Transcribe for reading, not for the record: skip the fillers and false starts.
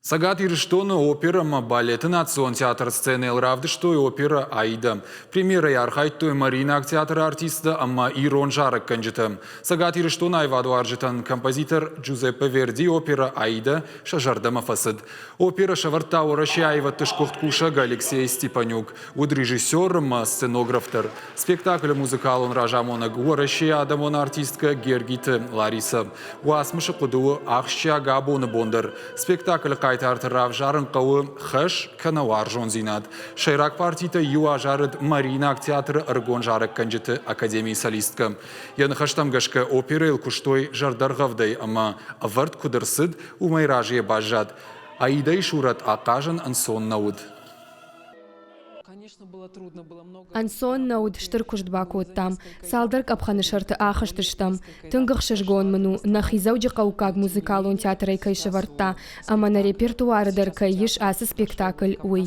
Цӕгат Ирыстоны оперӕ ӕмӕ балеты национ театры сценӕйыл равдыстой оперӕ «Аида». Премьерӕйы архайдтой Мариинаг театры артисттӕ ӕмӕ ирон зарӕггӕнджытӕ. Цӕгат Ирыстоны аивадуарзджытӕн композитор Джузеппе Верди оперӕ «Аида» сӕ зӕрдӕмӕ фӕцыд. Оперӕ сӕвӕрдта Уӕрӕсейы аивӕдты сгуыхт кусӕг Алексей Степанюк. Уыд режиссер ӕмӕ сценограф дӕр. Спектаклы музыкалон разамонӕг Уӕрӕсейы адӕмон артисткӕ Гергиты Ларисӕ. Уацмысы хъуыды у ахсджиаг абоны бон дӕр. Спектаклы хъайтарты равзарын хъӕуы хӕс кӕнӕ уарзондзинад. Сӕйраг партитӕй иу азарыд Мариинаг театры ӕрыгон зарӕггӕнджыты академийы солисткӕ. Йӕ ныхӕстӕм гӕсгӕ оперӕйыл куыстой зӕрдӕргъӕвдӕй ӕмӕ ӕвӕрд куыд ӕрцыд, уымӕй разыйӕ баззад. Аидӕйы сурӕт ахъазын ӕнцон нӕ уыд. Ӕнцон нӕ уыд, стыр куыст бакодтам. Цалдӕр къӕпхӕны сӕрты ахызтыстӕм. Тынг ӕхсызгон мын у, нӕхи Дзӕуджыхъӕуккаг музыкалон театрӕй кӕй сӕвӕрдта ӕмӕ нӕ репертуары дӕр кӕй ис ацы спектакль, уый.